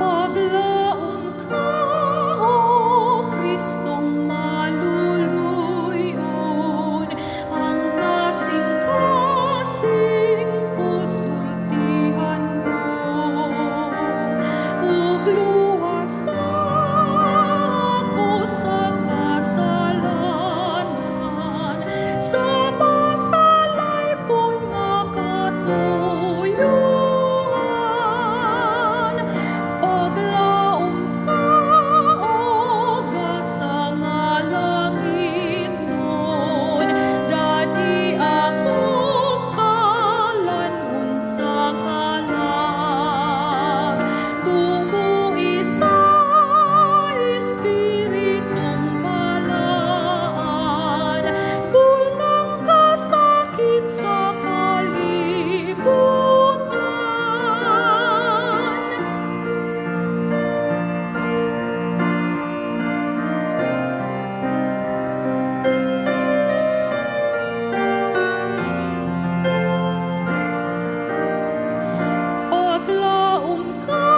Paglaom ka, O Kristong maluluyon, ang kasing-kasing ko sultihan mo, ug luwasa ako sa kasalanan, sa masalaypon nga katuyoan. Paglaom ka, O gasa nga langitnon, dad-i akog kalan-on sa kalag. Bubui sa Espiritong Balaan, bulngang kasakit sa kalibutan. Paglaom ka,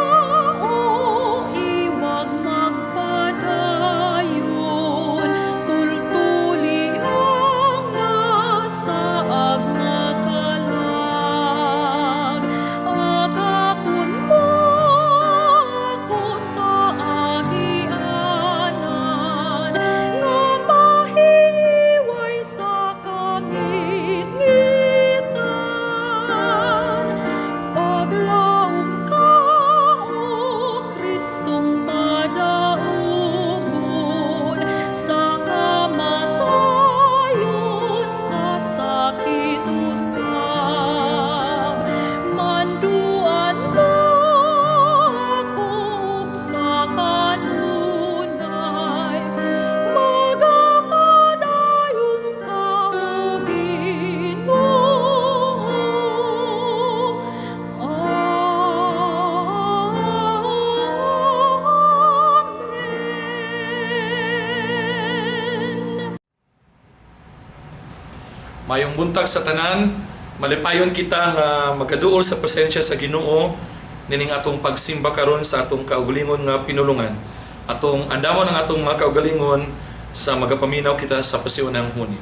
O iwag magpadayon, tultuli ang nasaag nga kalag. Agakon mo ako sa agianan, nga mahiway sa kangitngitan. Paglaom ka, O Kristong madaugon, sa kamatayon kasakit usab. Manduan mo ako ug sa kanunay, magapadayon ka, O Ginoo. Amen. Mayong buntag sa tanan, malipayon kita nga magaduol sa presensya sa Ginoo nining atong pagsimba karon sa atong kaugalingon nga pinulungan. Atong andamon ang atong mga kaugalingon sa magapaminaw kita sa pasiunang huni.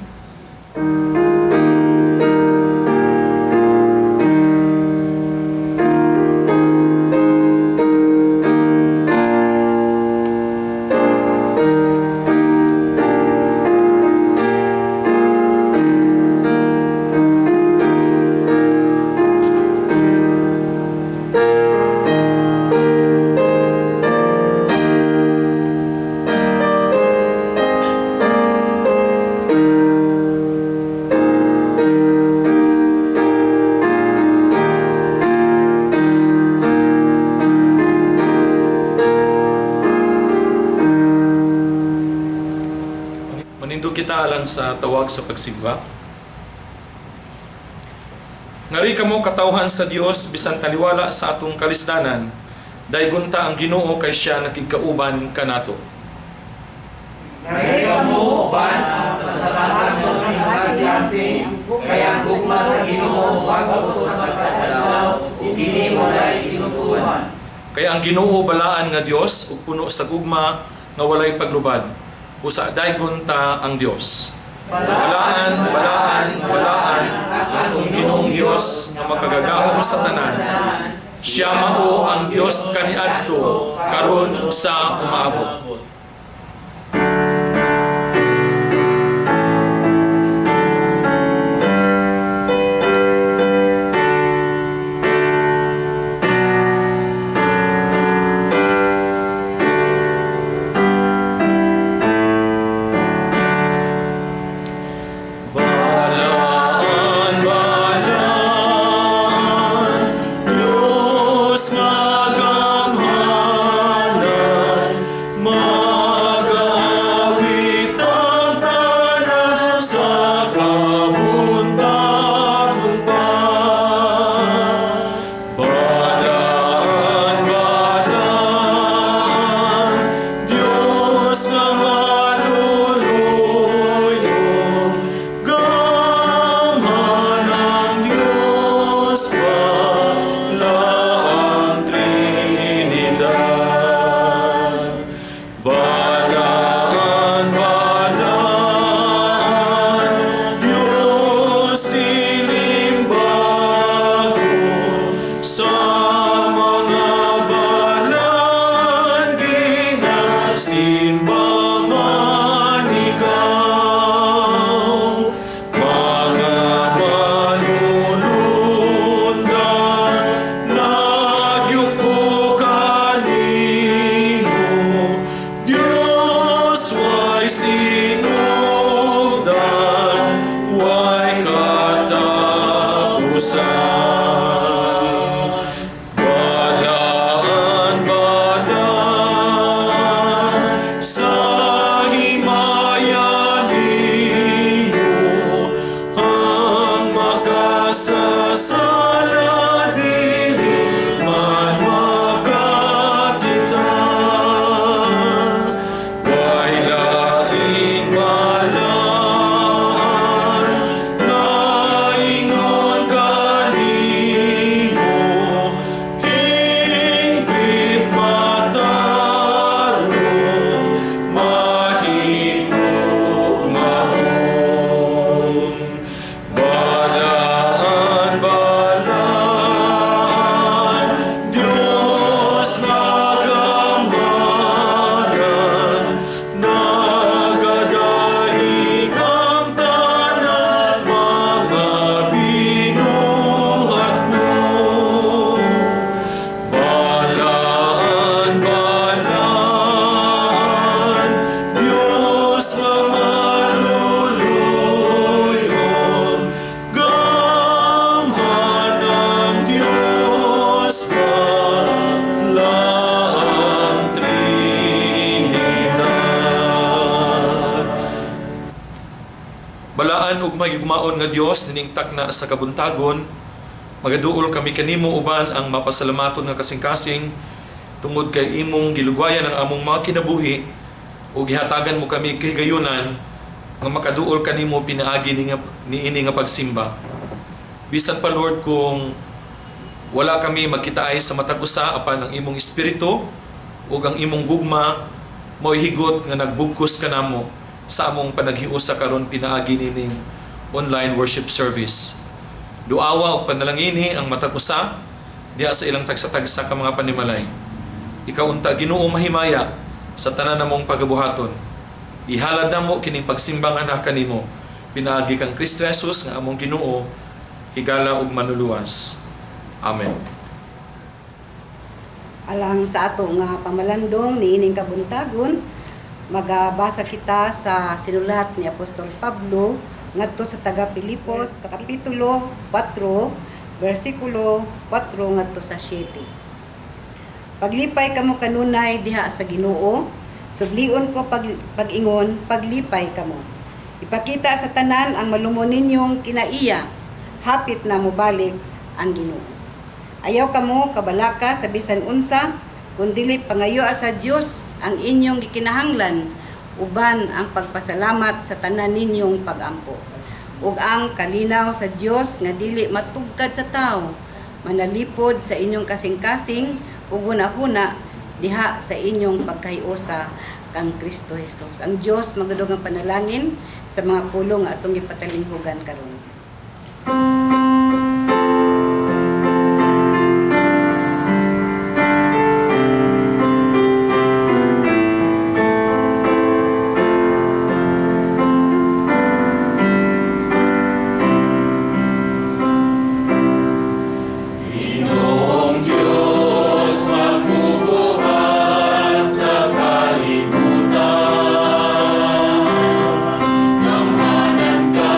Manindog kita alang sa tawag sa pagsimba. Ngari kamo katawhan sa Dios bisan taliwala sa atong kalisdanan, daygon ta ang Ginoo kay siya nakigkauban kanato. Ngari kamo uban sa sa kasing-kasing, kay ang gugma sa Ginoo bag-o sa pagkadlaw, ug kini walay tinutuan. Kay ang Ginoo balaan nga Dios ug puno sa gugma nga walay paglubad. Usa daygon ta ang Dios. Balaan, balaan, balaan ang atong Ginoong Dios nga makagagahom sa tanan. Siya mao ang Dios kaniadto karon ug sa umaabot. Balaan, balaan, Diyos nga gamhanan, Balaan ug mahigugmaon nga Dios, nining takna sa kabuntagon, magaduol kami kanimo uban ang mapasalamaton nga kasing-kasing tungod kay imong gilugwayan ang among mga kinabuhi ug gihatagan mo kami kahigayunan nga makaduol kanimo pinaagi niini nga pagsimba. Bisan pa, Lord, kung wala kami magkitaay sa matag usa, apan ang imong espiritu ug ang imong gugma mao'y higot nga nagbugkos kanamo sa among panaghiusa karon pinaagi nining online worship service. Duawa ug panalangini ang matag usa diha sa ilang tagsa-tagsa ka mga panimalay. Ikaw unta, Ginoo, mahimaya sa tanan namong pagabuhaton. Ihalad namo kining pagsimba nga kanimo pinaagi kang Kristo Jesus nga among Ginoo, higala ug manluluwas. Amen. Alang sa ato nga pamalandong niining kabuntagon, magabasa kita sa sinulat ni Apostol Pablo ngadto sa taga Pilipos, kapitulo 4, bersikulo 4 ngadto sa 7. Paglipay kamo kanunay diha sa Ginoo. Sublion ko pag-ingon, paglipay kamo. Ipakita sa tanan ang malumo ninyong kinaiya. Hapit na mobalik ang Ginoo. Ayaw kamo kabalaka sa bisan unsa, kundili pangayoa sa Dios ang inyong gikinahanglan uban ang pagpasalamat sa tanan ninyong pagampo. Ug ang kalinaw sa Dios nga dili matugkad sa tao, manalipod sa inyong kasing-kasing ug hunahuna diha sa inyong pagkahiusa kang Kristo Jesus. Ang Dios magadugang panalangin sa mga pulong nga atong gipatalinghugan karon. Ginoong Diyos, magbubuhat sa kalibutan. Gamhanan ka,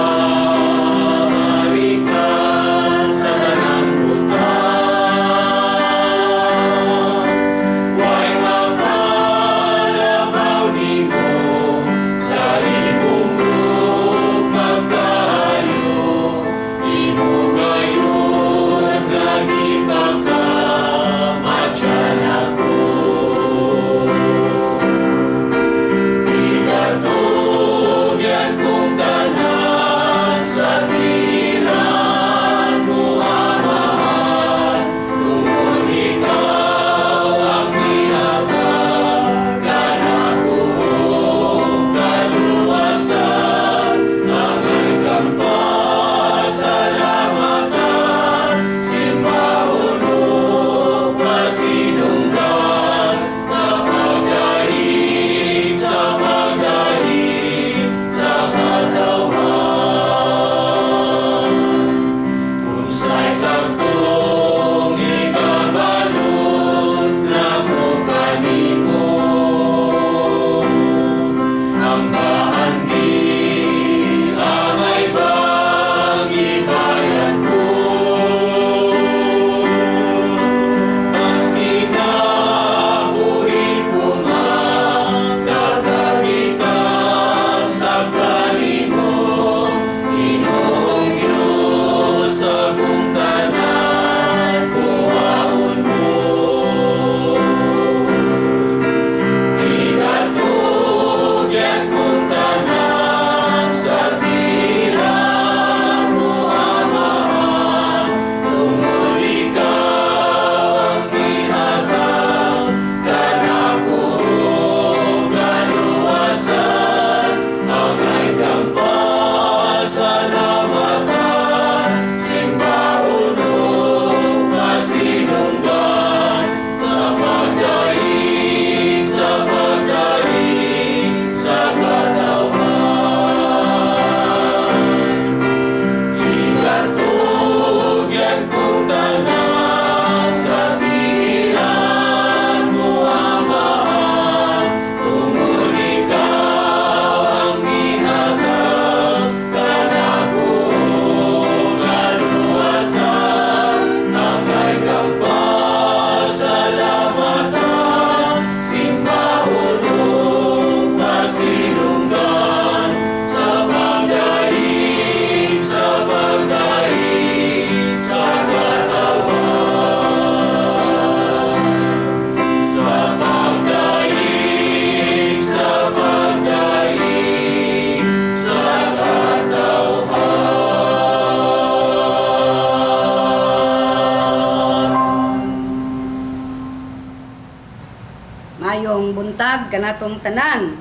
kanatong tanan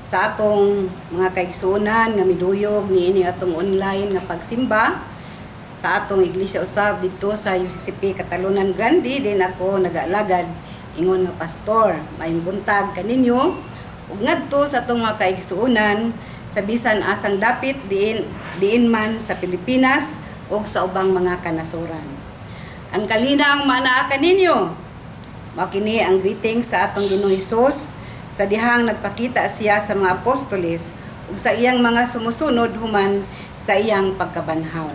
sa atong mga kaigsuonan nga miduyog niini atong online nga pagsimba sa atong iglesia usab didto sa UCCP Catalunan Grande din ako nag-alagad ingon nga pastor. Maayong buntag kaninyo ug ngadto sa atong mga kaigsuonan sa bisan asang dapit diin diin man sa Pilipinas ug sa ubang mga kanasuran. Ang kalinaw maanaa kaninyo. Mao kini ang greeting sa atong Ginoong Hesus sa dihang nagpakita siya sa mga apostoles ug sa iyang mga sumusunod human sa iyang pagkabanhaw.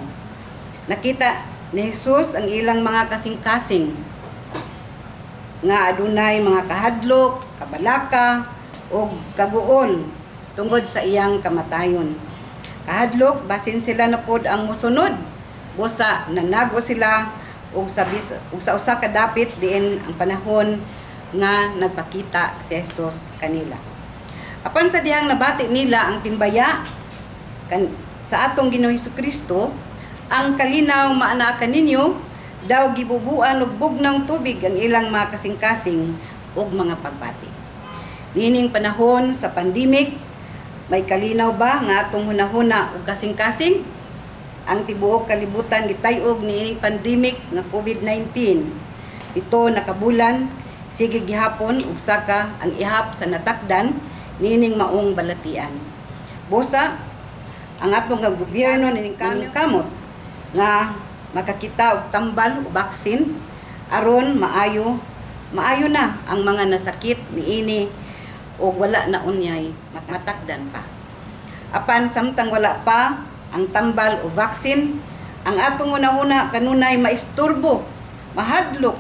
Nakita ni Jesus ang ilang mga kasing-kasing nga adunay mga kahadlok, kabalaka ug kaguol tungod sa iyang kamatayon. Kahadlok basin sila na pod ang mosunod busa nanago sila ug sa usa ka dapit diin ang panahon nga nagpakita si Jesus kanila. Apan sa dihang nabati nila ang timbaya sa atong Ginoong Kristo, ang kalinaw maanaa kaninyo, daw gibubuan og bugnang tubig ang ilang mga kasing-kasing ug mga pagbati. Niining panahon sa pandemic, may kalinaw ba nga atong hunahuna ug kasing-kasing? Ang tibuok kalibutan gitay-og niining pandemic nga COVID-19. Ito nakabulan, sige gihapon ug saka ang ihap sa natakdan niining maong balatian. Busa ang atong nga gobyerno nining kamot nga makakita og tambal o baksin aron maayo maayo na ang mga nasakit niini og wala na unyay matakdan pa. Apan samtang wala pa ang tambal o vaccine, ang atong hunahuna kanunay maisturbo, mahadlok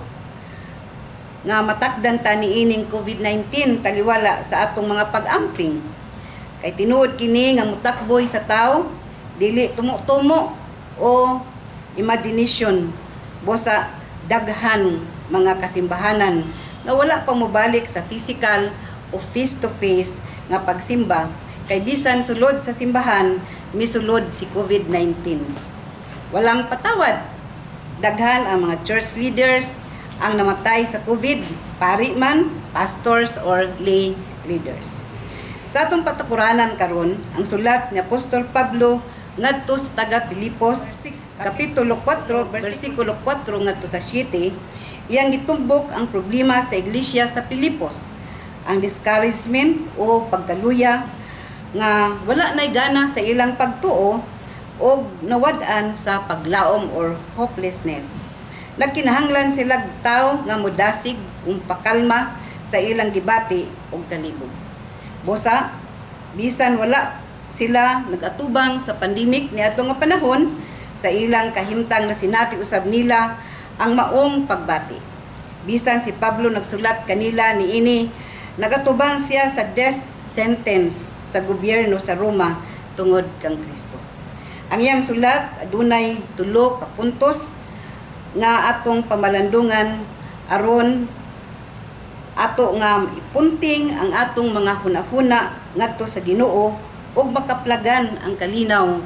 nga matakdan ta niining COVID-19 taliwala sa atong mga pag-amping. Kay tinuod kini nga mutakboy sa tao, dili tumo-tumo o imagination busa daghan mga kasimbahanan nga wala pa mobalik sa physical o face to face nga pagsimba kay bisan sulod sa simbahan misulod si COVID-19. Walang patawad. Daghan ang mga church leaders ang namatay sa COVID, pari man, pastors or lay leaders. Sa atong patukuranan karon, ang sulat ni Apostol Pablo ngadto sa taga Filipos, kapitulo 4, bersikulo 4 ngadto sa 7, iyang gitumbok ang problema sa iglesia sa Filipos, ang discouragement o pagkaluya nga wala na'y gana sa ilang pagtuo o nawad-an sa paglaom or hopelessness. Nagkinahanglan sila tawo nga modasig ug pakalma sa ilang gibati og kalibog. Busa, bisan wala sila nag-atubang sa pandemic niadto nga panahon, sa ilang kahimtang na sinati usab nila ang maong pagbati. Bisan si Pablo nagsulat kanila niini, nagatubang siya sa death sentence sa gobyerno sa Roma tungod kang Kristo. Ang iyang sulat adunay tulo ka puntos nga atong pamalandungan aron ato nga ipunting ang atong mga hunahuna ngadto sa Ginoo ug makaplagan ang kalinaw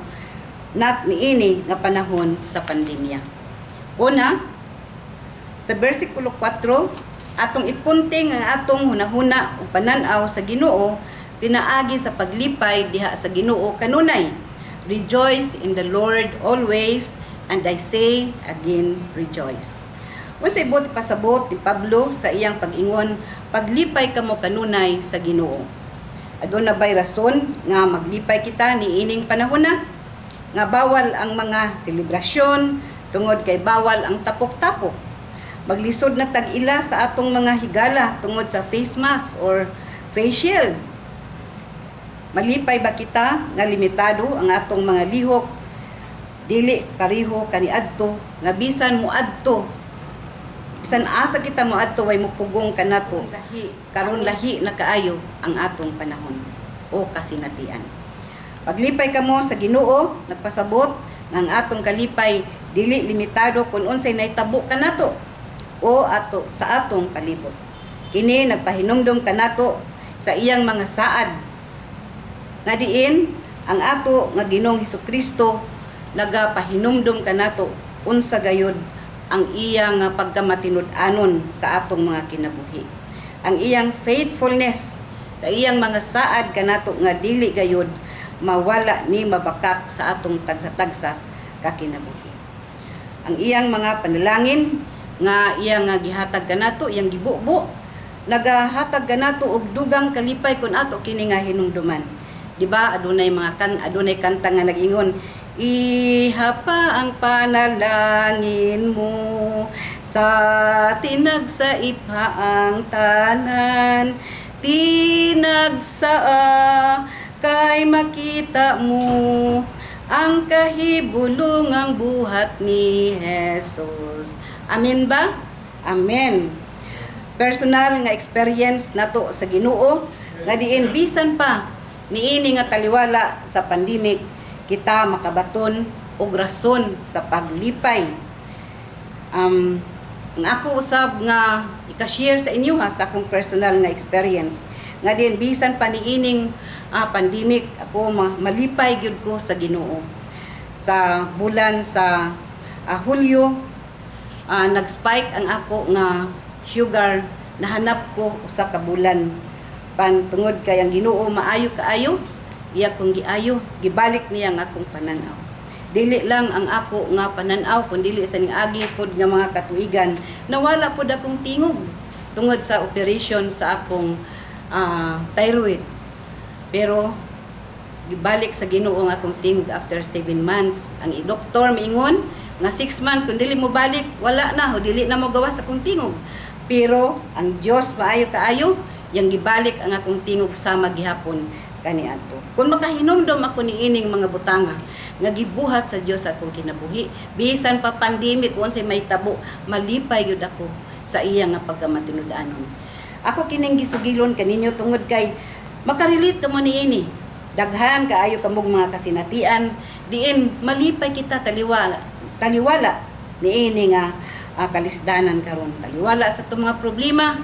nat niini nga panahon sa pandemya. Una, sa bersikulo 4, atong ipunting ang atong hunahuna ug pananaw sa Ginoo pinaagi sa paglipay diha sa Ginoo kanunay. Rejoice in the Lord always, and I say again, rejoice. Unsay buot pasabot ni Pablo sa iyang pag-ingon, paglipay kamo kanunay sa Ginoo? Aduna ba'y rason nga maglipay kita niining panahon na? Nga bawal ang mga selebrasyon tungod kay bawal ang tapok-tapok. Maglisod na tag-ila sa atong mga higala tungod sa face mask or face shield. Malipay ba kita nga limitado ang atong mga lihok, dili pareho kaniadto nga bisan moadto, bisan asa kita moadto, way mopugong kanato? Lahi karon, lahi na kaayo ang atong panahon o kasinatian. Paglipay kamo sa Ginoo nagpasabot nga ang atong kalipay dili limitado kung unsay nahitabo kanato o ato sa atong palibot. Kini nagpahinumdom kanato sa iyang mga saad nga diin ang ato nga Ginoong Hesukristo nagapahinumdom kanato unsa gayud ang iya nga pagkamatinud-anon sa atong mga kinabuhi. Ang iyang faithfulness sa iyang mga saad kanato nga dili gayud mawala ni mabakak sa atong tagsa-tagsa kakinabuhi. Ang iyang mga panalangin nga iya nga gihatag kanato, iyang gibubo, nagahatag kanato og dugang kalipay kun ato kini nga hinumduman. Di ba adunay kanta nga nag-ingon, "Iha pa ang panalangin mo sa tinagsa ipha ang tanan, tinagsaa kay makita mo ang kahibulungang buhat ni Jesus." Amen ba? Amen. Personal nga experience nato sa Ginoo nga diin bisan pa niini nga taliwala sa pandemic, kita makabaton og rason sa paglipay. Ang ako usab nga ika-share sa inyo ha, sa akong personal nga experience nga diin bisan pa niining pandemic, ako malipay gyud ko sa Ginoo. Sa bulan sa Hulyo, nag-spike ang ako nga sugar. Nahanap ko usa ka bulan pan tungod kay ang Ginoo maayo kaayo, iya kong giayo, gibalik niya ang akong pananaw. Dili lang ang ako nga pananaw kun dili sa niagi pod nga mga katuigan nawala pod akong tingog tungod sa operation sa akong thyroid, pero gibalik sa Ginoo ang akong tingog after 7 months. Ang doktor miingon nga 6 months kung dili mo balik, wala na, o dili na mo gawas akong tingog. Pero ang Dios maayo kaayo, yang gibalik ang akong tingog sama gihapon kaniadto. Kung makahinumdom ako niining mga butanga nga gibuhat sa Dios sa akong kinabuhi, bisan pa pandemic, kung unsay mahitabo, malipay gyud ako sa iya nga pagkamatinud-anon. Ako kining gisugilon kaninyo tungod kay makarelate kamo niini. Daghan kaayo kamog mga kasinatian diin malipay kita taliwala taliwala niini nga kalisdanan karon, taliwala sa atong mga problema,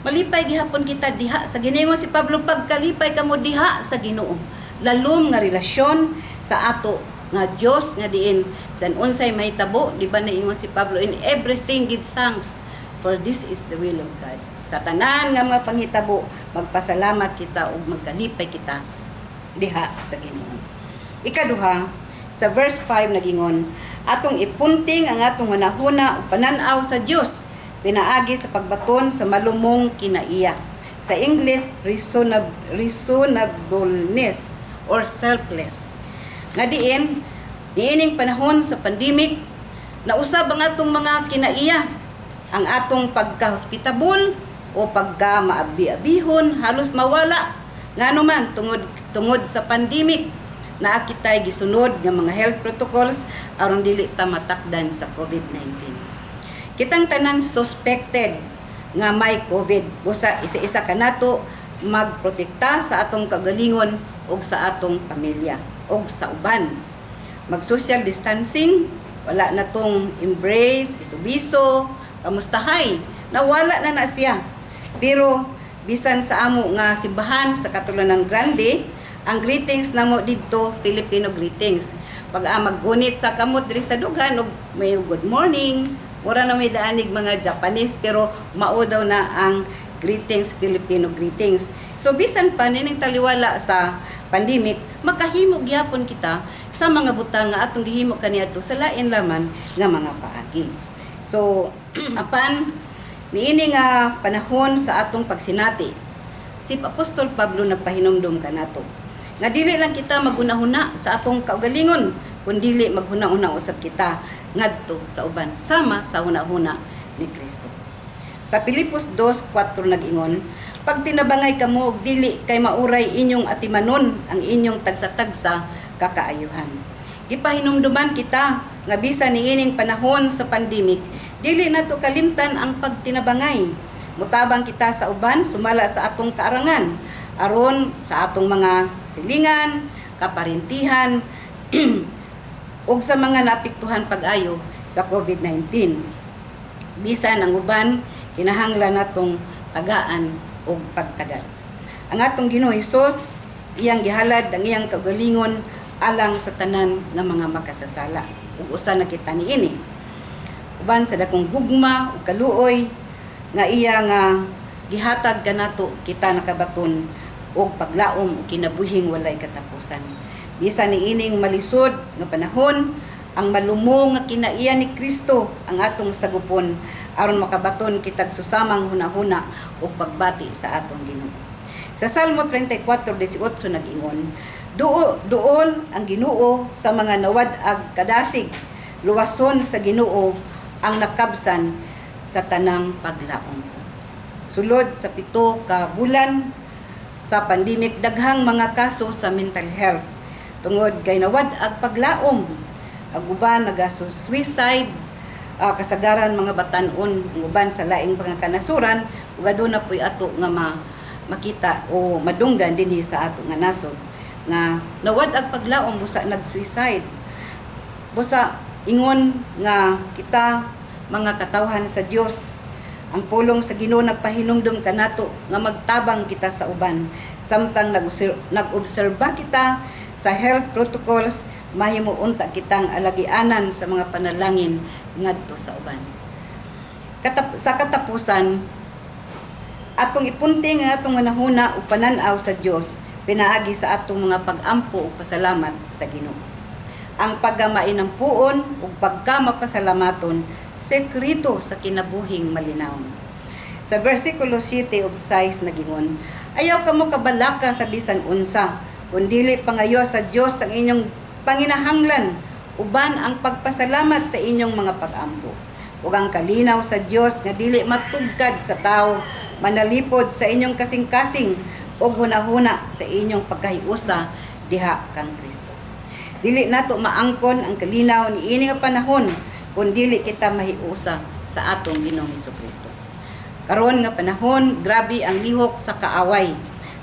malipay gihapon kita diha sa Ginoo. Si Pablo, "Pagkalipay kamo diha sa Ginoo." Lalom nga relasyon sa ato nga Dios nga diin bisan unsay mahitabo, di ba naingon si Pablo, "In everything give thanks, for this is the will of God." Sa tanan nga mga panghitabo, magpasalamat kita ug magkalipay kita diha sa Ginoo. Ikaduha, sa verse 5 nagingon, atong ipunting ang atong hunahuna ug pananaw sa Dios pinaagi sa pagbaton sa malumong kinaiya. Sa English, reasonableness or selfless. Nga diin, niining panahon sa pandemic, nausab ang atong mga kinaiya, ang atong pagka-hospitable o pagka maabi-abihon, halos mawala. Ngano man, tungod tungod sa pandemic, naa kitay gisunod nga mga health protocols aron dili ta matakdan sa COVID-19. Kitang tanan suspected nga may COVID. Busa isa-isa kanato magprotekta sa atong kagalingon ug sa atong pamilya ug sa uban. Mag social distancing, wala na tong embrace, biso-biso, kamustahay. Nawala na na siya. Pero bisan sa amo nga simbahan sa Katulanan Grande, ang greetings namo didto Filipino greetings. Pag maggunit sa kamot diri sa dughan og may good morning, mura na may daanig mga Japanese, pero mao daw na ang greetings, Filipino greetings. So bisan pa nining taliwala sa pandemic, makahimo gyapon kita sa mga butang nga atong gihimo kaniadto sa lain laman nga mga paagi. So apan niini nga panahon sa atong pagsinati, si Apostol Pablo nagpahinumdom kanato nga dili lang kita maghunahuna sa atong kaugalingon, kundili maghuna-huna usab kita ngadto sa uban sama sa hunahuna ni Kristo. Sa Pilipos 2:4 nag-ingon, "Pagtinabangay kamo og dili kay mauray inyong atimanon ang inyong tagsa-tagsa kakaayuhan." Gipahinumduman kita nga bisan niining panahon sa pandemic, dili nato kalimtan ang pagtinabangay. Mutabang kita sa uban sumala sa atong kaarangan aron sa atong mga silingan, kaparintihan ug sa mga naapektuhan pag-ayo sa COVID-19. Bisan ang uban, kinahanglan natong tagaan og pagtagad. Ang atong Ginoo Hesus, iyang gihalad ang iyang kaugalingon alang sa tanan nga mga makasasala. Ug usa na kita niini. Uban sa dakong gugma ug kaluoy nga iya nga Gihatag kanato, kita nakabaton og paglaom ug kinabuhing walay katapusan. Bisan niining malisod nga panahon, ang malumo nga kinaiya ni Kristo ang atong sagupon aron makabaton kitag susamang hunahuna ug pagbati sa atong Ginoo. Sa Salmo 34:18 nag-ingon, Duol ang Ginoo sa mga nawad-ag kadasig, luwason sa Ginoo ang nakabsan sa tanang paglaom." Sulod sa 7 ka bulan sa pandemic, daghang mga kaso sa mental health tungod kay nawad-ag paglaom. Ang uban naga-suicide, kasagaran mga batan-on, ang uban sa laing mga kanasuran, ug aduna po'y ato nga makita o madunggan dinhi sa ato nga nasod nga nawad-ag paglaom, busa nag-suicide. Busa ingon nga kita mga katawhan sa Dios, ang pulong sa Ginoo nagpahinumdum kanato nga magtabang kita sa uban samtang nag-obserba kita sa health protocols. Mahimo unta kitang alagianan sa mga panalangin ngadto sa uban. Sa katapusan, atong ipunting ang atong hunahuna ug panan-aw sa Dios pinaagi sa atong mga pag-ampo ug pasalamat sa Ginoo. Ang pagkamainampuon ug pagkamapasalamaton, sekreto sa kinabuhing malinawon. Sa versikulo 7 ug 6 nagingon, "Ayaw kamo kabalaka sa bisan unsa, kundili pangayo sa Dios ang inyong panginahanglan uban ang pagpasalamat sa inyong mga pag-ampo. Ug ang kalinaw sa Dios nga dili matugkad sa tao manalipod sa inyong kasing-kasing ug hunahuna sa inyong pagkahiusa diha kang Kristo." Dili nato maangkon ang kalinaw niini nga panahon kung dili kita mahiusa sa atong Ginoong Kristo. Karon nga panahon, grabe ang lihok sa kaaway.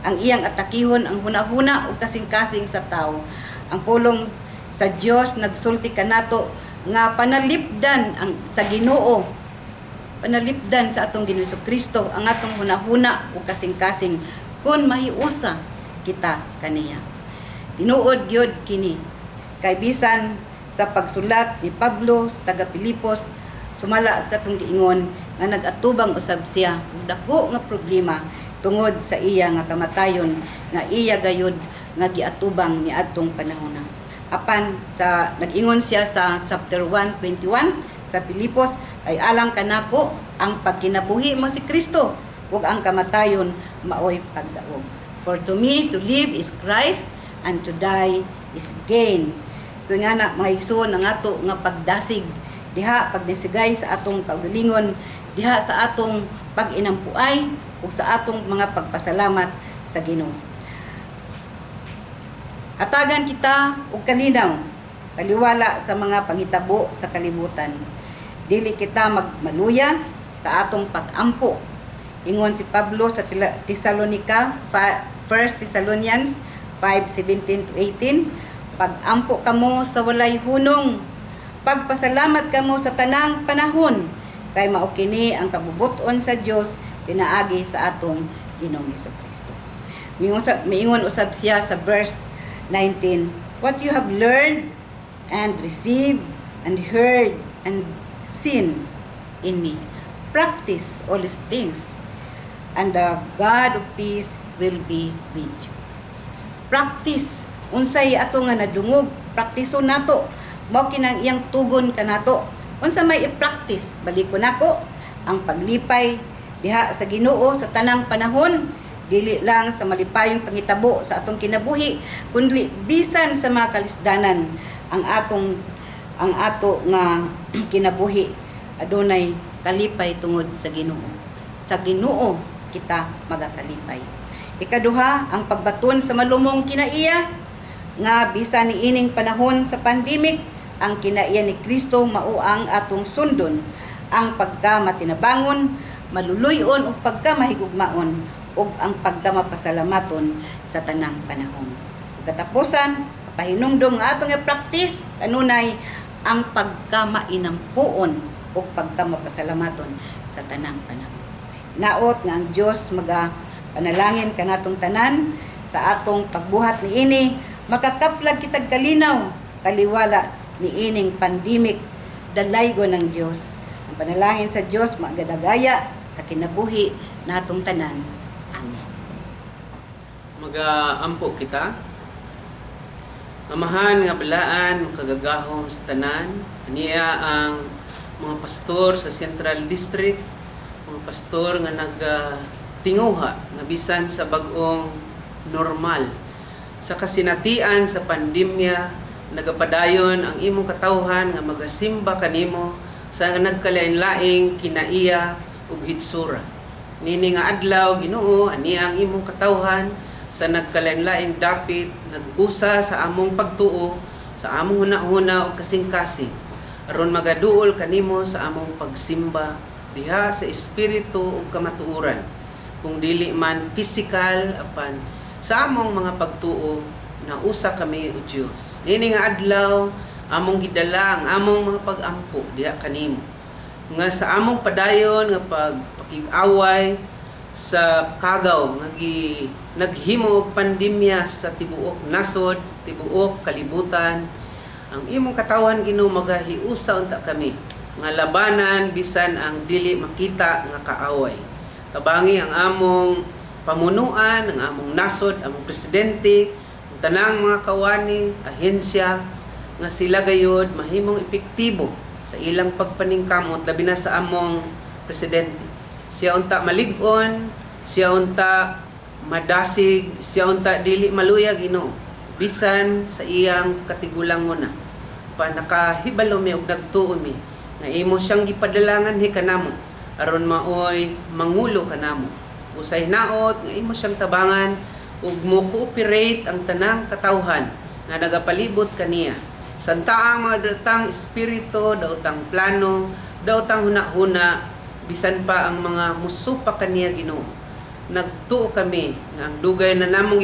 Ang iyang atakihon ang hunahuna ug kasing-kasing sa tao. Ang pulong sa Dios nagsulti kanato nga panalipdan ang sa Ginoo, panalipdan sa atong Ginoong Kristo ang atong hunahuna ug kasing-kasing kung mahiusa kita kaniya. Tinuod gyud kini. Kay bisan sa pagsulat ni Pablo sa taga Pilipos, sumala sa atong giingon nga nag-atubang usab siya og dako nga problema tungod sa iya nga kamatayon nga iya gayud nga giatubang niadtong panahona. Apan sa nag-ingon siya sa chapter 1:21 sa Pilipos, "Kay alang kanako ang pagkinabuhi mao si Kristo ug ang kamatayon maoy pagdaog." "For to me to live is Christ and to die is gain." So nga na, mga igsoon, ang ato nga pagdasig diha pagnisigay sa atong kaugalingon, diha sa atong pag-inampuay ug sa atong mga pagpasalamat sa Ginoo. Hatagan kita og kalinaw, taliwala sa mga panghitabo sa kalibutan. Dili kita magmaluya sa atong pag-ampo. Ingon si Pablo sa Tesalonica, 1 Thessalonians 5:17 to 18, "Pag-ampo kamo sa walay hunong, pagpasalamat kamo sa tanang panahon, kay mao kini ang kabubuton sa Dios pinaagi sa atong Ginoong Kristo." Miingon usab siya sa verse 19, "What you have learned and received and heard and seen in me, practice all these things, and the God of peace will be with you." Practice unsay ato nga nadungog, praktison nato. Mao kinang iyang tugon kanato. Unsa may i-practice? Balikon nako ang paglipay diha sa Ginoo sa tanang panahon, dili lang sa malipayong pangitabo sa atong kinabuhi kundi bisan sa mga kalisdanan, ang ato nga kinabuhi adunay kalipay tungod sa Ginoo. Sa Ginoo kita magakalipay. Ikaduha, ang pagbaton sa malumong kinaiya nga bisan niining panahon sa pandemic, ang kinaiya ni Kristo mao ang atong sundon, ang pagka matinabangon, maluluyon ug pagka mahigugmaon ug ang pagka mapasalamaton sa tanang panahon. Ug katapusan, pahinumdom nga atong i-practice kanunay ang pagka mainampuon ug pagka mapasalamaton sa tanang panahon. Naot nga ang Dios maga panalangin kanatong tanan sa atong pagbuhat niini, makakaplag kitag kalinaw taliwala niining pandemic. Dalaygon ng Dios. Ang panalangin sa Dios magadagaya sa kinabuhi. Natong tanan. Amen. Magaampo kita. Amahan nga balaan, makagagahom sa tanan. Ania ang mga pastor sa Central District, mga pastor nga nagatinguha nga bisan sa bag-ong normal. Sa kasinatian sa pandemya, nagapadayon ang imong katawhan nga magasimba kanimo sa nagkalain-laing kinaiya ug hitsura. Nini nga adlaw, Ginoo, ani ang imong katawhan sa nagkalain-laing dapit, nag-usa sa among pagtuo, sa among hunahuna ug kasing-kasing aron magaduol kanimo sa among pagsimba diha sa espiritu ug kamatuoran, kung dili man physical apan sa among mga pagtuo na usa kami o Dios. Nini nga adlaw, among gidala ang among mga pag-ampo diha kanimo nga sa among padayon nga pagpakig-away sa kagaw nga gi naghimo og pandemya sa tibuok nasod, tibuok kalibutan. Ang imong katawhan, Ginoo, magahiusa unta kami nga labanan bisan ang dili makita nga kaaway. Tabangi ang among pamunuan, ang among nasod, among presidente, ang tanang mga kawani, ahensya, nga sila gayod mahimong epektibo sa ilang pagpaningkamot, labi na sa among presidente. Siya unta malig-on, siya unta madasig, siya unta dili maluya, Ginoo, bisan sa iyang katigulangon na. Pa nakahibalo mi ug nagtuo mi nga imo siyang gipadalangan hi kanamo aron maoy mangulo kanamo. Usay naot nga imo siyang tabangan ug mo cooperate ang tanang katawhan nga nagapalibot kaniya. Santa ang mga datang espiritu, daotang plano, daotang hunahuna, bisan pa ang mga musupa kaniya, Ginoo. Nagtuo kami nga ang dugay na namong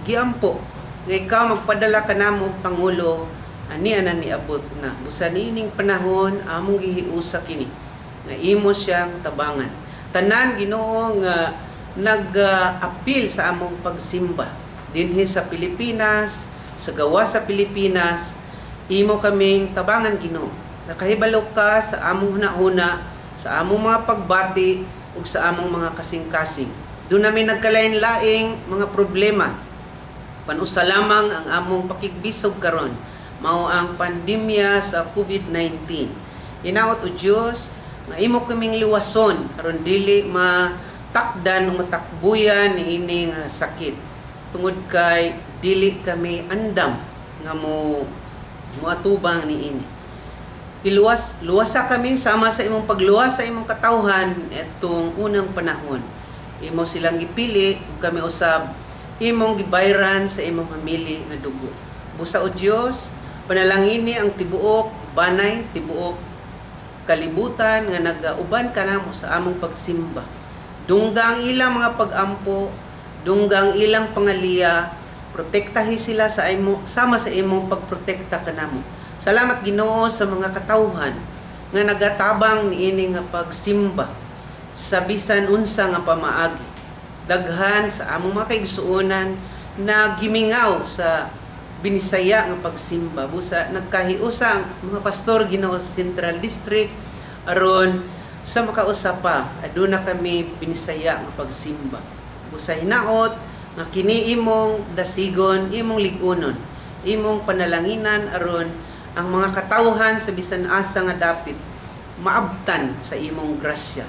giampo nga ikaw magpadala kanamo og pangulo, ani ana niabot na. Busa niining panahon among gihiusa kini nga imo siyang tabangan. Tanan, Ginoo, nga nag-apil sa among pagsimba dinhi sa Pilipinas, sa gawas sa Pilipinas, imo kaming tabangan, Ginoo. Nakahibalo ka sa among hunahuna, sa among mga pagbati ug sa among mga kasing-kasing. Doon namin nagkalain-laing mga problema. Panusa lamang ang among pakigbisog karon mao ang pandemya sa COVID-19. Hinaot o Dios nga imo kaming luwason aron dili matakdan o matakbuyan niini nga sakit. Tungod kay dili kami andam nga mo moatubang niini. Iluwas, luwasa kami sama sa imong pagluwas sa imong katawhan etong unang panahon. Imo silang gipili ug kami usab imong gibayran sa imong hamili nga dugo. Busa o Dios, panalangini ang tibuok banay, tibuok kalibutan nga nagauban kanamo sa among pagsimba. Dungga ang ilang mga pag-ampo, dungga ang ilang pangaliya, protektahi sila sa imo sama sa imong pagprotekta kanamo. Salamat, Ginoo, sa mga katawhan nga nagatabang niini nga pagsimba sa bisan unsa nga pamaagi. Daghan sa among mga kaigsuonan na gimingaw sa Binisaya nga pagsimba. Busa nagkahiusa ang mga pastor, Ginoo, sa Central District aron sa makausa pa aduna kami Binisaya nga pagsimba. Busa hinaot nga kini imong dasigon, imong ligunon, imong panalanginan aron ang mga katawhan sa bisan asa nga dapit maabtan sa imong grasya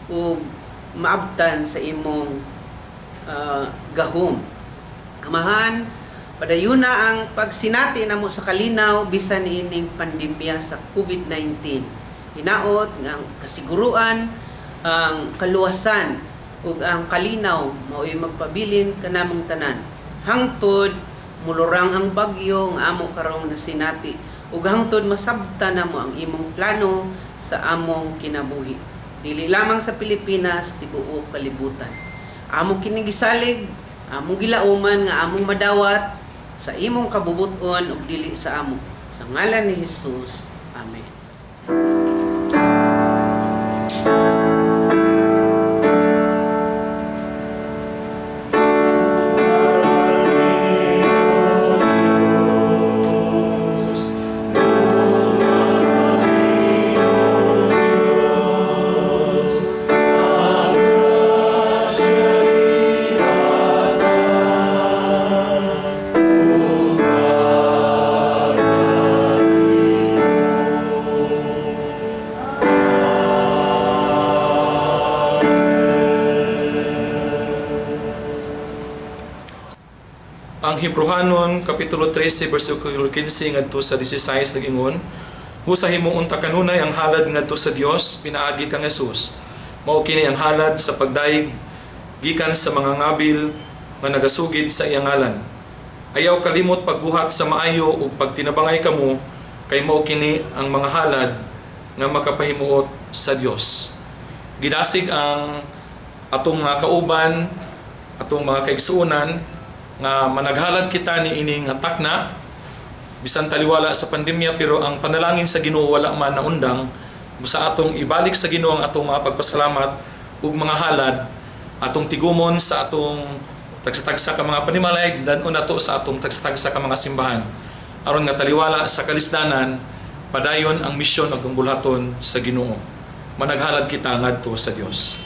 ug maabtan sa imong gahom. Amahan, padayuna ang pagsinati namo sa kalinaw bisan ining pandemya sa COVID-19. Hinaot nga ang kasiguruan, ang kaluwasan ug ang kalinaw mao'y magpabilin kanamong tanan. Hangtod mulurang ang bagyo nga amo karong nasinati ug hangtod masabta namo ang imong plano sa among kinabuhi. Dili lamang sa Pilipinas, tibuok kalibutan. Amo kini gisalig, among gilauman nga among madawat sa imong kabubuton ug dili sa amo. Sa ngalan ni Jesus. Amen. Ang Hebreohanon kapitulo 13 bersikulo 15 ngadto sa 16 nag-ingon, "Busa himuon ta kanunay ang halad ngadto sa Dios pinaagi kang Jesus. Mao kini ang halad sa pagdayeg gikan sa mga ngabil nga nagasugid sa iyang ngalan. Ayaw kalimot pagbuhat sa maayo ug pagtinabangay kamo, kay mao kini ang mga halad nga makapahimuot sa Dios." Gidasig ang atong mga kauban, atong mga kaigsuonan nga managhalad kita ni ini nga takna bisan taliwala sa pandemya, pero ang panalangin sa Ginoo wala man naundang. Busa atong ibalik sa Ginoo ang atong mga pagpasalamat ug mga halad, atong tigumon sa atong tagsa-tagsa ka mga panimalay, dan-on nato sa atong tagsa-tagsa ka mga simbahan aron nga taliwala sa kalisdanan, padayon ang misyon ug ang bulhaton sa Ginoo. Managhalad kita ngadto sa Dios.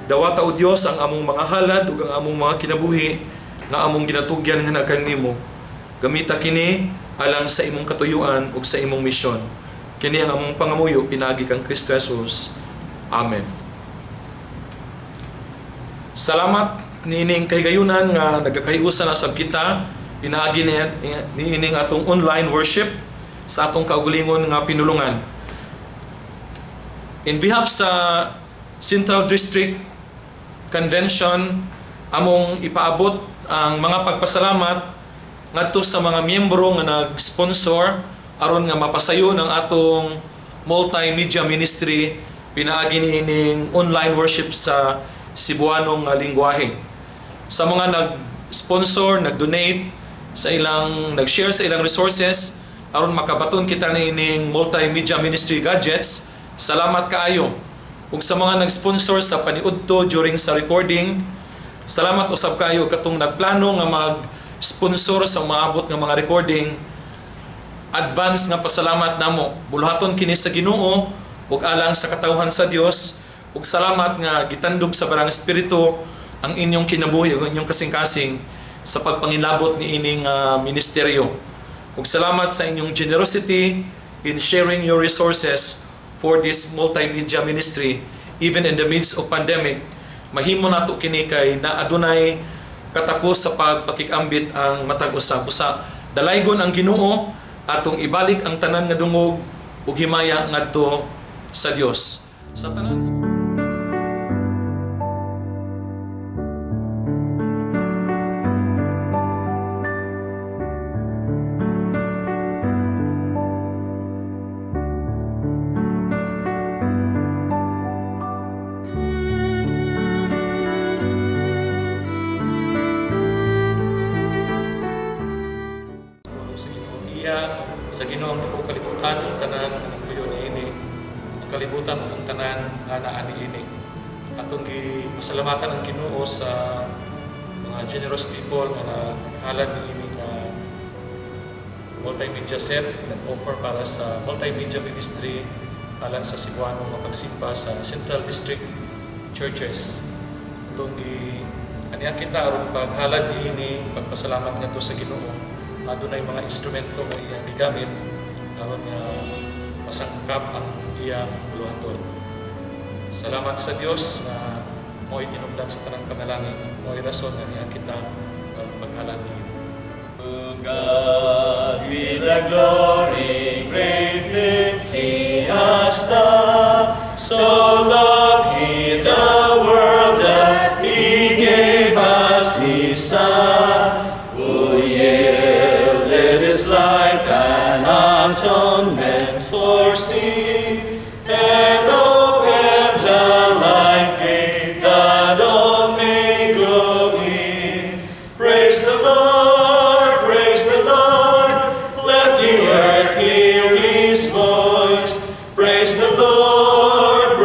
Dawata, O Dios, ang among mga halad ug ang among mga kinabuhi nga among ginatugyan nga kanimo. Gamita kini alang sa imong katuyuan ug sa imong misyon. Kini ang among pangamuyo pinaagi kang Kristo Jesus. Amen. Salamat niining kahigayunan nga nagkakahiusa na sab kita pinaagi niining atong online worship sa atong kaugalingon nga pinulungan. In behalf sa Central District Convention, among ipaabot ang mga pagpasalamat ngadto sa mga miyembro nga nag-sponsor aron nga mapasayon ang atong multimedia ministry pinaagi niining online worship sa Cebuano nga lingwahe. Sa mga nag-sponsor, nag-donate sa ilang, nag-share sa ilang resources aron makabaton kita niining multimedia ministry gadgets, salamat kaayo. Ug sa mga nag-sponsor sa paniudto during sa recording, salamat usab kayo. Katong nagplano nga mag-sponsor sa maabot nga mga recording, advance nga pasalamat namo. Buluhaton kini sa Ginoo ug alang sa katawhan sa Dios, ug salamat nga gitandog sa Balaang Espiritu ang inyong kinabuhi ug inyong kasing-kasing sa pagpangilabot ni ining ministeryo. Ug salamat sa inyong generosity in sharing your resources for this multimedia ministry even in the midst of pandemic. Mahimo nato kini kay na adunay katakos sa pagpakikambit ang matag usa. Busa dalaygon ang Ginoo, atong ibalik ang tanan nga dungog ug himaya ngadto sa Dios. Sa tanan. Sa Ginoo iya, sa Ginoo ang tibuok kalibutan, ang tanan nga nagpuyo niini, ang kalibutan ug ang tanan nga naa niini. Atong gipasalamatan ang Ginoo sa mga generous people nga naghalad niini nga multimedia set, nag-offer para sa multimedia ministry alang sa Cebuano nga pagsimba sa Central District Churches. Atong gi aniya kita aron paghalad niini, pagpasalamat ngadto sa Ginoo. Adunay mga instrumento nga iyang gigamit aron nga masangkap ang iyang buluhaton. Salamat sa Dios na mo'y tinubdan sa tanang panalangin, mo'y rason nga niya kita ang paghalad niyo. To God be the glory, great things He has done. So loved He the world that He gave us His Son, who yielded His life an atonement for sin, and opened the life gate that all may go in. Praise the Lord, praise the Lord, let the earth hear His voice. Praise the Lord,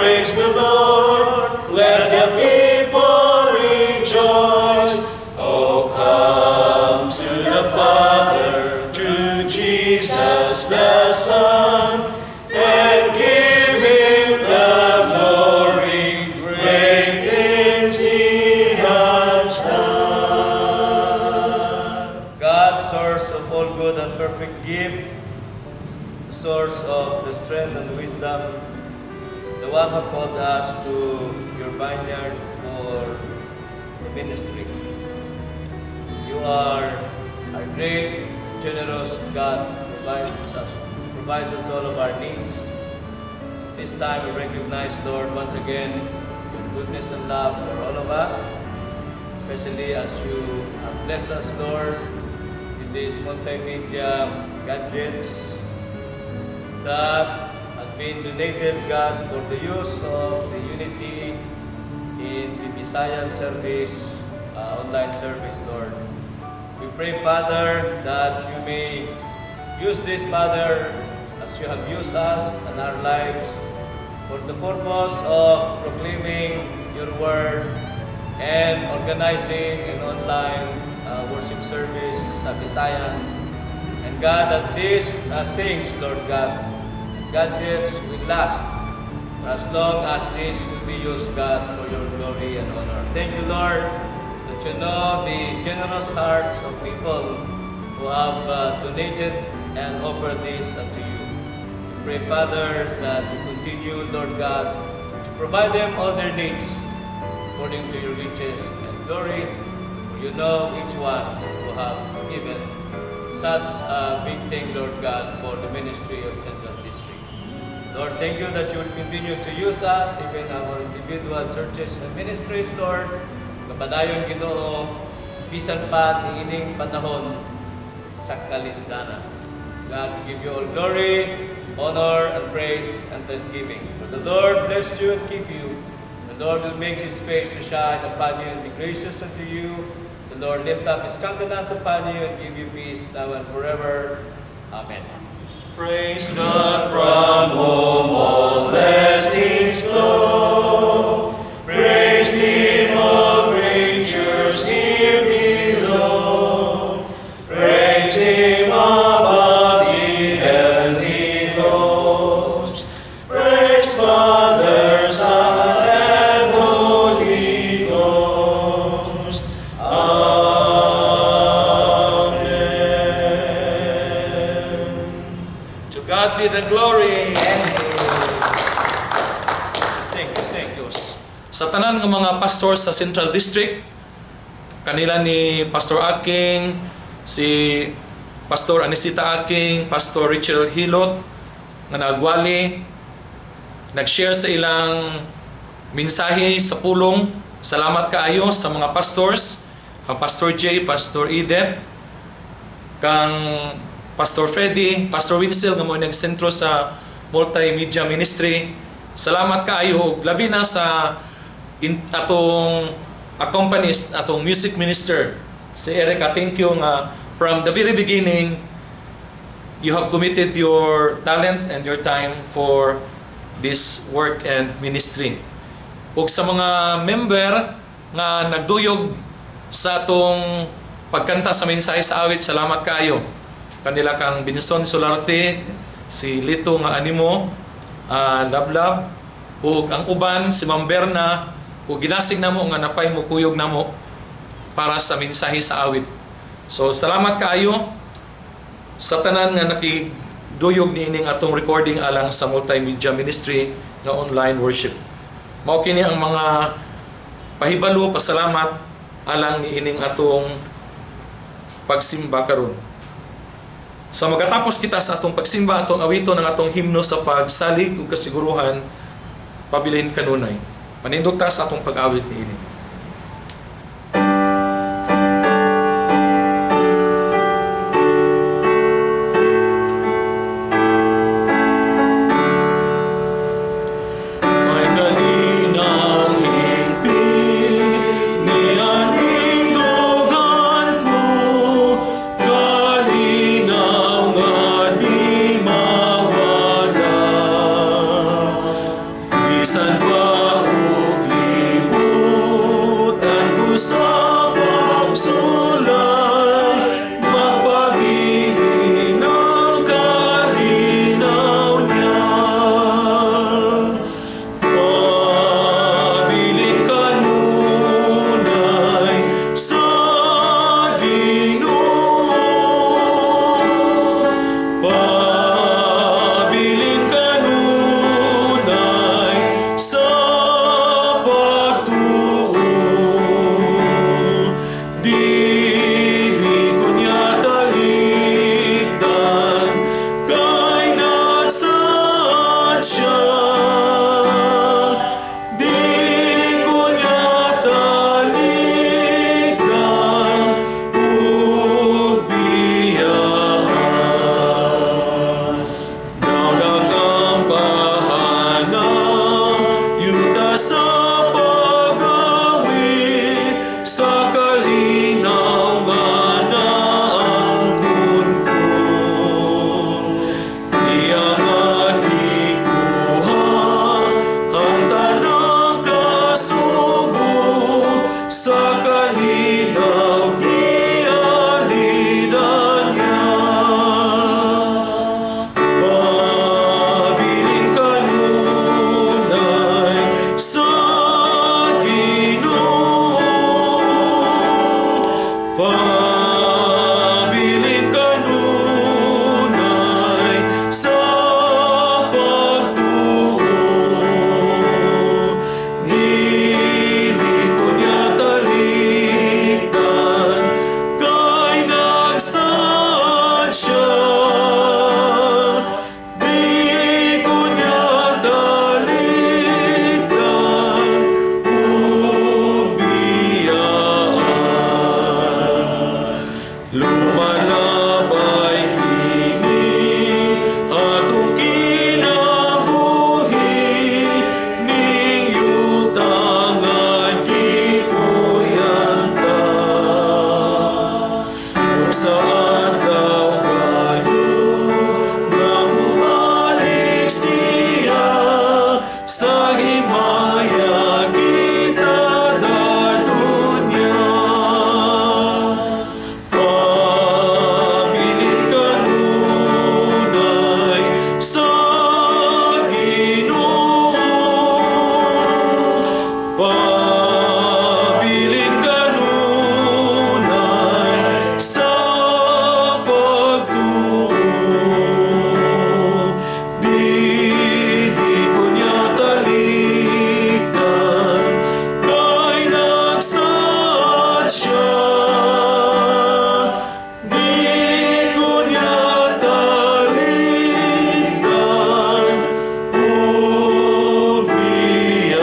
let the people rejoice. Oh, come to the Father, to Jesus the Son, and give Him the glory. Great things He has done. God, source of all good and perfect gift, the source of the strength and wisdom, the one who called us to your vineyard for the ministry. You are our great, generous God, provides us all of our needs. This time we recognize, Lord, once again, your goodness and love for all of us, especially as you have blessed us, Lord, with these multimedia gadgets that have been donated, God, for the use of the Unity in the Visayan service, online service, Lord. We pray, Father, that you may use this, Father, as you have used us and our lives for the purpose of proclaiming your word and organizing an online worship service sa Visayan. And God, that these things, Lord God, gadgets will last for as long as this will be used, God, for your glory and honor. Thank you, Lord, that you know the generous hearts of people who have donated and offered this unto you. We pray, Father, that you continue, Lord God, to provide them all their needs according to your riches and glory. For you know each one who have given such a big thing, Lord God, for the ministry of Central District. Lord, thank you that you will continue to use us, even our individual churches and ministries, Lord. Kapadayon, Ginoo, bisan pa niining panahon sa kalisdanan. God, we give you all glory, honor, and praise, and thanksgiving. For the Lord bless you and keep you. The Lord will make His face to shine upon you and be gracious unto you. The Lord lift up His countenance upon you and give you peace now and forever. Amen. Praise God, from whom all blessings flow. Praise Him, all creatures here below. Praise Him above, ye heavenly hosts. Praise Father, Son, and Holy Ghost. Amen. To God be the glory. Testing, testing. Diyos. Sa tanan ng mga pastor sa Central District, kanila ni Pastor Aking, si Pastor Anisita Aking, Pastor Richard Hilot, nga nagwali, nag-share sa ilang mensahe sa pulong. Salamat kaayo sa mga pastors, kang Pastor Jay, Pastor Edith, kang Pastor Freddy, Pastor Winsel nga mo sentro sa Multimedia Ministry. Salamat kaayo ug labi na sa atong accompanist, atong music minister si Erica. Thank you nga from the very beginning you have committed your talent and your time for this work and ministry. Ug sa mga member nga nagduyog sa atong pagkanta sa mensahe sa awit, salamat kaayo. Kanila kang Binson Solarte, si Lito nga animo, Lablab, ug ang uban si Ma'am Berna, ug ginasig namo nga napay mo kuyog namo para sa mensahe sa awit. So salamat kaayo sa tanan nga nakiduyog niining atong recording alang sa Multimedia Ministry nga online worship. Mao kini ang mga pahibalo, pasalamat alang niining atong pagsimba karon. Sa magatapos kita sa atong pagsimba, atong awiton ang atong himno sa pagsalig ug kasiguruhan, "Pabilin Kanunay." Manindog ta sa atong pag-awit niini. May kalinawng hingpit nianing dugan ko, kalinaw nga di mawala. Bisan pa og libutan ko sa pagsulay, magpabilin ang kalinaw niya. Pabilin kanunay sa Ginoo. Pabilin kanunay sa pagtuo. Dili ko niya talikdan, kay nagsaad siya. Di ko niya talikdan ug biyaan. Daw nagampahan ang yuta sa pag-awit sa kalinaw nga naangkon ko. Iya nga gikuha ang tanang kasubo, sa kalinaw gialidan niya. Pabilin kanunay sa Ginoo. Pabilin kanunay sa pagtuo. Dili ko niya talikdan, kay nagsaad siya. Di ko niya talikdan ug biyaan. Lumalabay kini atong kinabuhi ning yuta nga gipuy-an ta. Ug sa adlaw gayud nga mobalik siya, sa himaya kita dadon niya. Pabilin kanunay sa Ginoo. Pabilin kanunay sa pagtuo. Di ko niya talikdan, kay nagsaad siya. Di ko niya talikdan ug biyaan.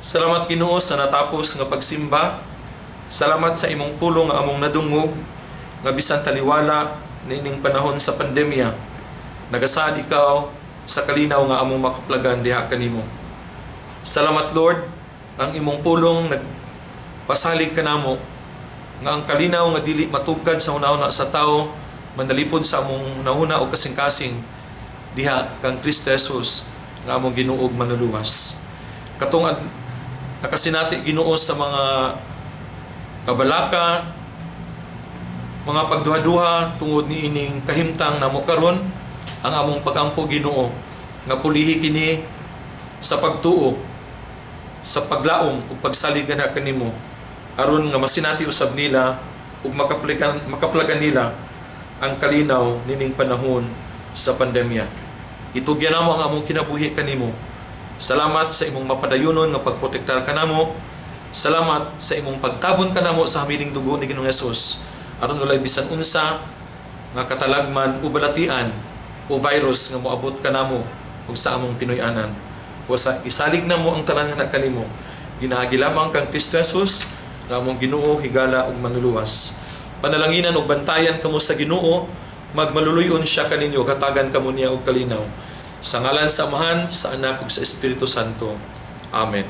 Salamat, Ginoo, sa natapos nga pagsimba. Salamat sa imong pulong nga among nadungog nga bisan taliwala niining panahon sa pandemya, nagasaad ikaw sa kalinaw nga among makaplagan diha kanimo. Salamat, Lord, ang imong pulong nagpasalig kanamo nga ang kalinaw nga dili matugkad sa hunahuna sa tao manalipod sa among hunahuna o kasing-kasing diha kang Kristo Jesus nga among Ginoo ug Manluluwas. Katong nakasinati, Ginoo, sa mga kabalaka, mga pagduha-duha tungod ni ining kahimtang namo karon, ang among pagampo, Ginoo, nga pulihi kini sa pagtuo, sa paglaom ug pagsalig na kanimo, aron nga masinati usab nila ug makaplagan nila ang kalinaw nining panahon. sa pandemya. Itugyan namo ang among kinabuhi kanimo. Salamat sa imong mapadayonon nga pagprotektar kanamo. Salamat sa imong pagtabon kanamo sa hamiling dugo ni Ginoong Hesus aron walay bisan unsa nga katalagman o balatian o virus nga moabot kanamo ug sa among Pinoy-anan. O sa isalig namo ang tanan nga kanimo. Ginaagi lamang kang Kristo Jesus nga among Ginoo, higala ug manluluwas. Panalanginan ug bantayan kamo sa Ginoo, magmaluluyon siya kaninyo, hatagan kamo niya og kalinaw. Sa ngalan sa Amahan, sa Anak ug sa Espiritu Santo. Amen.